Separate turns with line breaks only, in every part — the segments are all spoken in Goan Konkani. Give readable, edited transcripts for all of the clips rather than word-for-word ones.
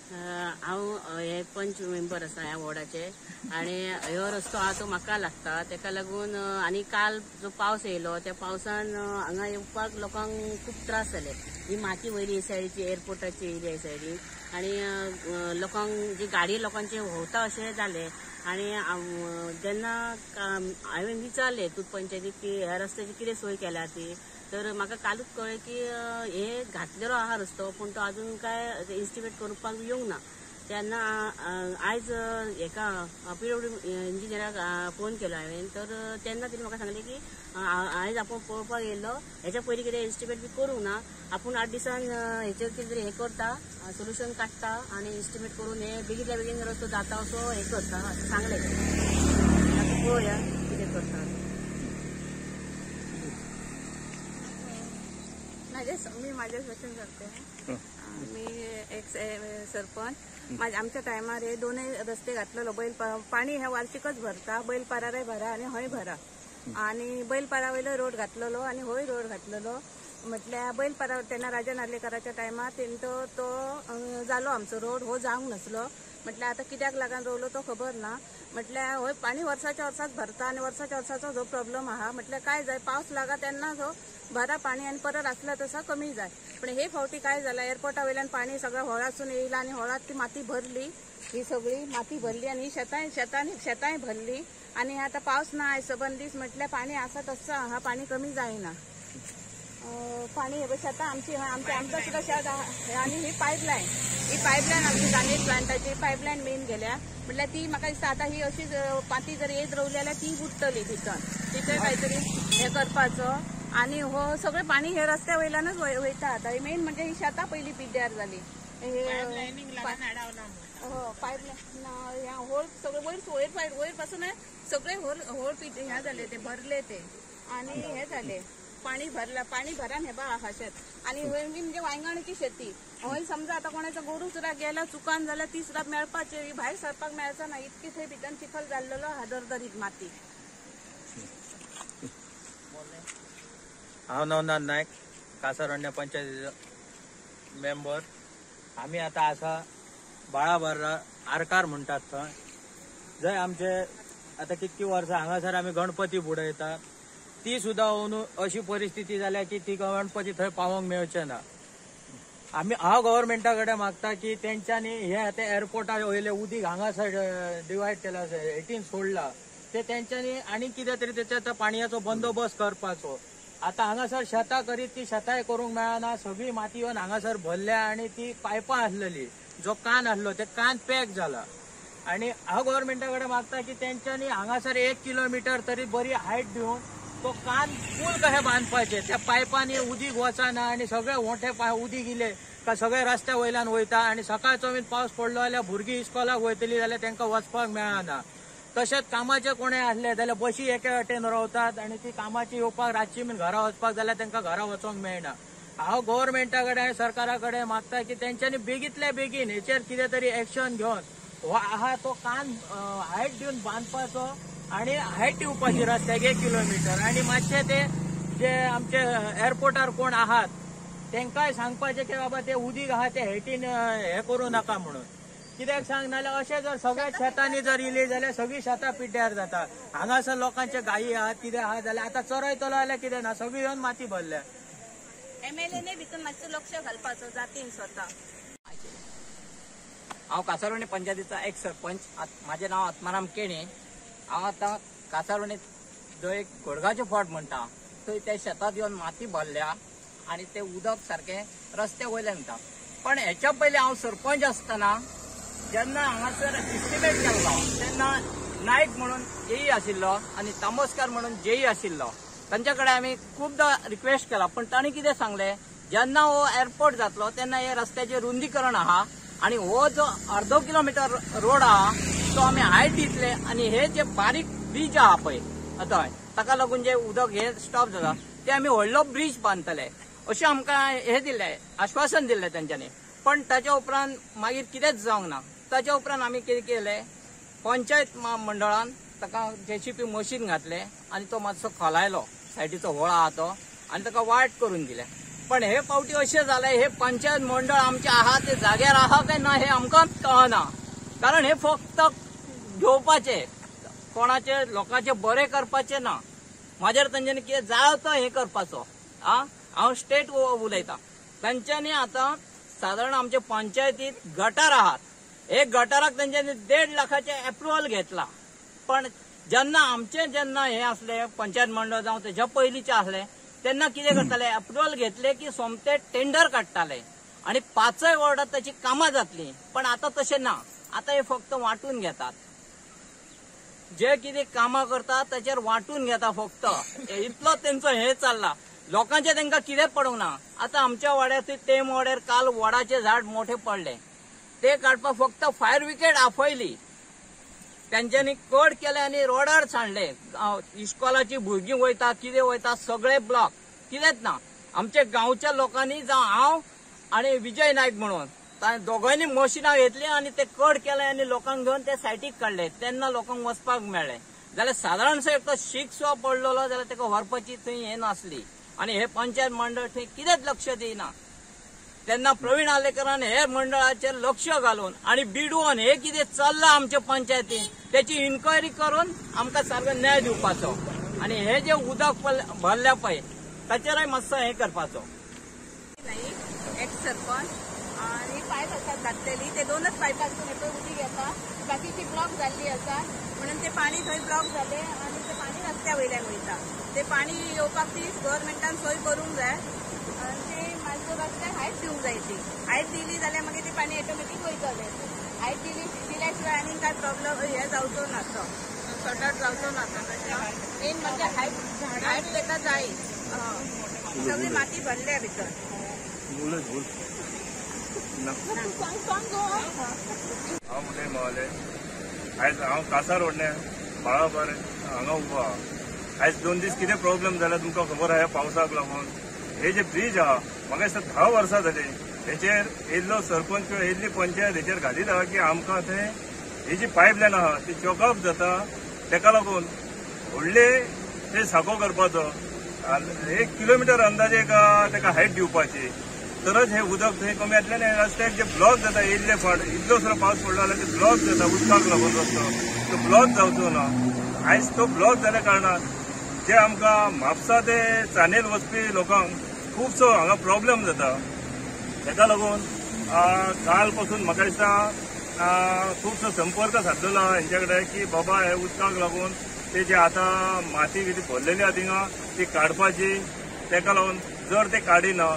हांव हे पंच मेंबर आसा ह्या वॉर्डाचे आनी ह्यो रस्तो आहा तो म्हाका लागता, तेका लागून आनी काल जो पावस येयलो त्या पावसान हांगा येवपाक लोकांक खूब त्रास जाले. ही माती वयली सायडीची एअरपोर्टाची येयली ह्या सायडीन आनी लोकांक जी गाडी लोकांची व्हांवता अशें जालें. आनी जेन्ना हांवें विचारलें तूं पंचायतीक की ह्या रस्त्याची कितें सोय केल्या ती, तर म्हाका कालूच कळ्ळें की हे घातलेलो आहा रस्तो पूण तो अजून काय इस्टिमेट करपाक येवंक ना. तेन्ना आयज हेका पीडब्ल्यू इंजिनियराक फोन केलो हांवें, तर तेन्ना तेणी म्हाका सांगलें की आयज आपूण पळोवपाक येयल्लो, हेच्या पयलीं कितें इस्टिमेट बी करूंक ना, आपूण 8 दिसान हेचेर कितें तरी हें करता, सोल्युशन काडटा आनी इस्टिमेट करून हे बेगींतल्या बेगीन रस्तो जाता असो हें करता अशें सांगलें. आतां पळोवया कितें करता.
मी माझ्या भाशेन करते. मी एक सरपंच. आमच्या टायमार हे दोनय रस्ते घातलेलो. बैल पाणी हे वार्षिकच भरता, बैल पारारय भरा आनी हय भरा. आनी बैल पारा वयलो रोड घातलेलो आनी हय रोड घातलेलो. म्हटल्यार बैल पारा तेन्ना राजा नार्लेकराच्या टायमार तेंचो तो जालो आमचो रोड, हो जावंक नासलो. म्हटल्यार आतां कित्याक लागून रोवलो तो खबर ना. म्हटल्यार हय पाणी वर्साच्या वर्साक भरता आनी वर्साच्या वर्साचो जो प्रॉब्लम आहा. म्हटल्यार काय जाय पावस लागा तेन्ना जो भरा पाणी आनी परत आसला तसा कमी जाय. पण हे फावटी काय जाला, एअरपोर्टा वयल्यान पाणी सगळं होळासून येयला आनी होळात ती माती भरली, ही सगळी माती भरली आनी ही शेतांय शेतांय भरली. आनी आतां पावस ना आयज सबंद दीस, म्हटल्यार पाणी आसा तसो आहा, पाणी कमी जायना. पाणी हे शेतां आमची आमकां सुद्दां शेत आहा. आनी ही पायपलायन, ही पायपलायन आमची जानेर प्लांटाची पायपलायन मेन गेल्या. म्हटल्यार ती म्हाका दिसता आतां ही अशीच माती जर येत रावली जाल्यार ती बुडटली भितर, तिचेर कांयतरी हें करपाचो. आनी हो सगळें पाणी हे रस्त्या वयल्यानच वयता. आतां मेन म्हणजे ही शेतां पयलीं पिड्ड्यार जाली. हो पायपलायन होळ सगळें वयर वयर वयर पासून सगळें होळ होळ हें जालें, ते भरले ते आनी हें जालें पाणी भरला, पाणी भरान हे बा आहा शेत. आनी हय म्हणजे वांयगणाची शेती, हय समजा आतां कोणाचो गोरू सुद्दां गेला चुकान जाल्यार ती सुद्दां मेळपाची, भायर सरपाक मेळचो ना, इतकी थंय भितर चिखल जाल्लेलो आहा दरदरीत माती.
हांव नवनाथ नायक, कासारवण्या पंचायतीचो मेंबर. आमी आतां आसा बाळाबारा आरकार म्हणटात थंय, जंय आमचे आतां कितकी वर्सां हांगासर आमी गणपती बुडयतात. ती सुद्दां अंदू अशी परिस्थिती जाल्या की ती गणपती थंय पावोवंक मेळचे ना. आमी हांव गव्हर्मेंटा कडेन मागता की तेंच्यांनी हे आतां एअरपोर्टा वयलें उदीक हांगासर डिवायड केला, हेटीन सोडला, ते तेंच्यांनी आनी कितें तरी तेच्या पाणयाचो बंदोबस्त करपाचो. आतां हांगासर शेतां करीत ती शेतांय करूंक मेळना, सगळी माती येवन हांगासर भरल्या आनी ती पायपां आसलेली, जो कान आसलो ते कान पॅक जाला. आनी हांव गव्हर्मेंटा कडेन मागता की तेंच्यांनी हांगासर 1 किलोमिटर तरी बरी हायट दिवन तो कान पूल कशें बांदपाचें, त्या पायपांनी उदीक वचना आनी सगळे वोंठे उदीक इले काय सगळे रस्त्या वयल्यान वयता. आनी सकाळचो बीन पावस पडलो जाल्यार भुरगीं इस्कोलाक वयतली जाल्यार तांकां वचपाक मेळना. तशेंच कामाचे कोणें आसले जाल्यार बशी एके वाटेन रावतात आनी ती कामाची येवपाक रातची बीन घरा वचपाक जाल्यार तांकां घरा वचोंक मेळना. हांव गव्हर्मेंटा कडेन सरकारा कडेन मागता की तेंच्यांनी बेगींतल्या बेगीन हेचेर कितें तरी एक्शन घेवन हो आहा तो कान हायट दिवन बांदपाचो आनी हायट दिवपाची रस्त्याक 1 किलोमिटर. आनी मातशे ते जे आमचे एअरपोर्टार कोण आहात तांकांय सांगपाचें की बाबा ते उदीक आहा ते हेटीन हें करूं नाका म्हणून. कित्याक सांग, नाल्यार अशें जर सगळ्या शेतांनी जर इली जाल्यार सगळीं शेतां पिड्ड्यार जाता. हांगासर लोकांचे गायी आहात कितें आहा जाल्यार आतां चरयतलो जाल्यार कितें ना, सगळी येवन माती भरल्या.
एमएलए भितर मातशें लक्ष घालपाचो जातीन स्वता.
हांव कासारवणे पंचायतीचो एक सरपंच. म्हाजें नांव आत्माराम केणी. हांव आतां कासारवणे जो एक गोडगांवचो फोट म्हणटा थंय त्या शेतात येवन माती भरल्या आनी तें उदक सारकें रस्त्या वयल्यान वता. पण हेच्या पयलीं हांव सरपंच आसतना जेन्ना हांगासर इस्टिमेट केल्लो तेन्ना नायक म्हणून जेई आशिल्लो आनी तांबोस्कार म्हणून जेई आशिल्लो, तांच्या कडेन आमी खुबदां रिक्वेस्ट केला. पण तांणी कितें सांगलें, जेन्ना हो एअरपोर्ट जातलो तेन्ना हे रस्त्याचें रुंदीकरण आहा आनी हो जो अर्दो किलोमिटर रोड आहा तो आमी हायट दितले आनी हे जे बारीक ब्रीज आहा पळय आतां ताका लागून जे उदक हे स्टॉप जाता ते आमी व्हडलो ब्रीज बांदतले अशें आमकां हे दिल्लें, आश्वासन दिल्लें तेंच्यांनी. पण ताच्या उपरांत मागीर कितेंच जावंक ना. ताच्या उपरांत आमी कितें केलें, पंचायत मंडळान ताका जेसीबी मशीन घातलें आनी तो मातसो खोलायलो, सायडीचो होळ आहा तो, आनी ताका वाट करून दिले. पण हे फावटी अशें जालें, हे पंचायत मंडळ आमचें आहा ते जाग्यार आहा काय ना हे आमकांच कळना. कारण हे फक्त घेवपाचे, कोणाचे लोकांचे बरें करपाचें ना. म्हाजेर तांच्यांनी कितें जाय तो हें करपाचो. हांव स्टेट उलयतां. तांच्यांनी आतां सादारण आमचे पंचायतीत गटार आहात, एक गटाराक तांच्यांनी 1.5 लाखाचें एप्रुवल घेतला. पण जेन्ना आमचे जेन्ना हे आसले पंचायत मंडळ जावं तेज्या पयलींचे आसले तेन्ना कितें करताले, एप्रुवल घेतले की सोमते टेंडर काडटाले आनी 5 वॉर्डात ताची कामां जातली. पण आतां तशें ना, आतां हे फक्त वांटून घेतात. जे कितें कामां करतात ताचेर वांटून घेता फक्त, इतलो तेंचो हे चल्ला. लोकांचे तांकां कितें पडूंक ना. आतां आमच्या वाड्यार थंय तेम वाड्यार काल वडाचे झाड मोठे पडले, ते काडपाक फक्त फायर ब्रिगेड आपयली. तेंच्यांनी कट केले आनी रोडार सांडले. इस्कॉलाची भुरगीं वयता, कितें वयता, सगळे ब्लॉक, कितेंच ना. आमच्या गांवच्या लोकांनी, जावं हांव आनी विजय नायक म्हणून, दोगांयनी मशिनां घेतली आनी ते कट केले आनी लोकांक घेवन ते सायटीक काडले. तेन्ना लोकांक वचपाक मेळ्ळें. जाल्यार सादारणसो एक तो शीक सुद्दां पडलेलो जाल्यार ताका व्हरपाची थंय हें नासली. आनी हे पंचायत मंडळ थंय कितेंच लक्ष दिना. तेन्ना प्रवीण आर्लेकरान हे मंडळाचेर लक्ष घालून आनी बिडवोन हे कितें चल्लां आमचे पंचायतीन तेची इन्क्वायरी करून आमकां सारको न्याय दिवपाचो. आनी हे जे उदक भरल्या पळय ताचेरय मातसो हें करपाचो.
एक्स सरपंच ही पायप आसा घातलेली, ते 2च पायपांतून हे पळय उदीक येता, बाकीची ब्लॉक जाल्ली आसा म्हणून ते पाणी थंय ब्लॉक जाले आनी ते पाणी रस्त्या वयल्यान वयता. ते पाणी येवपाक ती गव्हर्मेंटान सोय करूंक जाय आनी ते मातसो रस्त्याक हायट दिवंक जाय. ती हायट दिली जाल्यार मागीर ते पाणी ऑटोमॅटीक वयतलें. हायट दिल्या शिवाय आनी कांय प्रॉब्लम हे जावचो ना, तो सॉर्ट आउट जावचो ना. मेन म्हणजे हायट ताका जाय. सगळी माती भरल्या भितर.
हांव उदय मवाले. आयज हांव कासारवर्णे बाळाबार हांगा उबो आहा. आयज 2 दीस कितें प्रॉब्लम जाला तुमकां खबर आहा. पावसाक लागून हे जे ब्रीज आहा म्हाका दिसता 10 वर्सां जाली हेचेर येयल्लो सरपंच किंवा येयल्ली पंचायत हेचेर घालीत आहा की आमकां थंय ही जी पायपलायन आहा ती चॉकअप जाता. तेका लागून व्हडले ते साको करपाचो, 1 किलोमिटर अंदाजे ताका हायट दिवपाची, तरच हे उदक थंय कमी जातलें आनी रस्त्याक जे ब्लॉक जाता येयल्ले फावट इतलो सुद्दां पावस पडलो जाल्यार ते ब्लॉक जाता उदकाक लागून रस्तो, तो ब्लॉक जावचो ना. आयज तो ब्लॉक जाल्या कारणान जे आमकां म्हापसा ते चानेल वचपी लोकांक खुबसो हांगा प्रॉब्लम जाता. ताका लागून काल पासून म्हाका दिसता खुबसो संपर्क सादलेलो आहा हेंच्या कडेन की बाबा हे उदकाक लागून ते जे आतां माती कितें भरलेली आहा थिंगा ती काडपाची. ताका लागून जर ते काडिना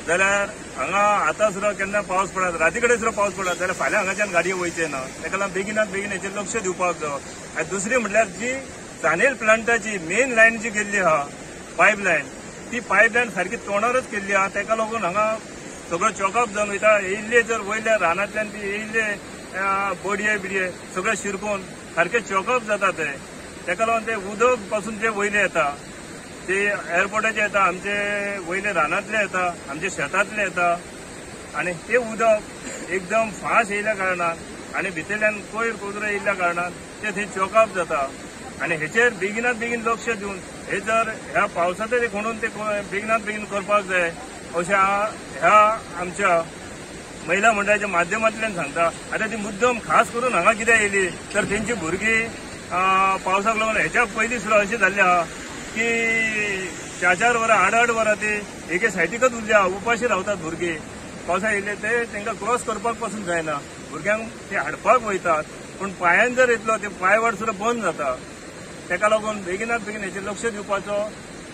जाल्यार हांगा आतां सुद्दां केन्ना पावस पडत, राती कडेन सुद्दां पावस पडत जाल्यार फाल्यां हांगाच्यान गाडयो वयचे ना. ताका लागून बेगिनात बेगीन हेचेर लक्ष दिवपाक जाय. आनी दुसरी म्हटल्यार जी चानेल प्लांटाची मेन लायन जी केल्ली आहा पायपलायन, ती पायपलायन सारकी तोंडारच केल्ली आहा. ताका लागून हांगा सगळो चॉकअप जावन वयता. येयल्ले जर वयल्या रानांतल्यान ती येयल्ले बडये बिडये सगळे शिरकून सारके चॉकअप जाता ते. ताका लागून ते उदक पासून जे वयले येता ते एअरपोर्टाचे येता, आमचे वयले रानांतले येता, आमचे शेतांतले येता आनी ते उदक एकदम फास्ट येयल्या कारणान आनी भितरल्यान कोयर कोजरो येयल्ल्या कारणान ते थंय चॉकअप जाता. आनी हेचेर बेगिनात बेगीन लक्ष दिवन हे जर ह्या पावसांत खणून ते बेगिनात बेगीन करपाक जाय अशें ह्या आमच्या महिला मंडळाच्या माध्यमांतल्यान सांगता. आतां ती मुद्दम खास करून हांगा कित्याक येयली तर तेंची भुरगीं पावसाक लागून हेच्या पयलीं सुद्दां अशें जाल्लें आहा की 4-4 वरां 8-8 वरां ती एके सायटीकच उरल्या, उपाशी रावतात भुरगीं. पावसा येयले ते तांकां क्रॉस करपाक पासून जायना, भुरग्यांक ते हाडपाक वयतात पूण पांयान जर येतलो ते पांयवाट सुद्दां बंद जाता. ताका लागून बेगिनात बेगीन हेचेर लक्ष दिवपाचो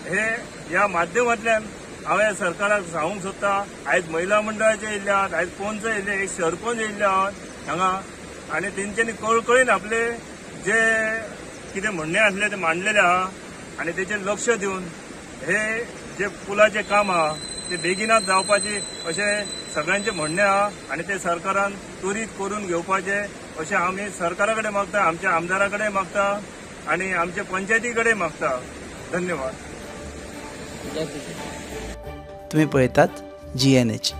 हे ह्या माध्यमांतल्यान हांवें सरकाराक सांगूंक सोदता. आयज महिला मंडळाचे येयल्ले आहात, आयज पंच येयल्ले, एक सरपंच येयल्ले आहात हांगा आनी तेंच्यांनी कळकळीन आपले जे कितें म्हणणें आसलें तें मांडलेलें आहा आनी तेचेर लक्ष दिवन हे जे पुलाचें काम आहा ते बेगिनात जावपाची अशें सगळ्यांचें म्हणणें आहा आनी ते सरकारान त्वरीत करून घेवपाचें अशें आमी सरकारा कडेन मागता, आमच्या आमदारा कडेन मागता आनी आमच्या पंचायती कडेन मागता. धन्यवाद.
तुम्ही पळयतात GNH.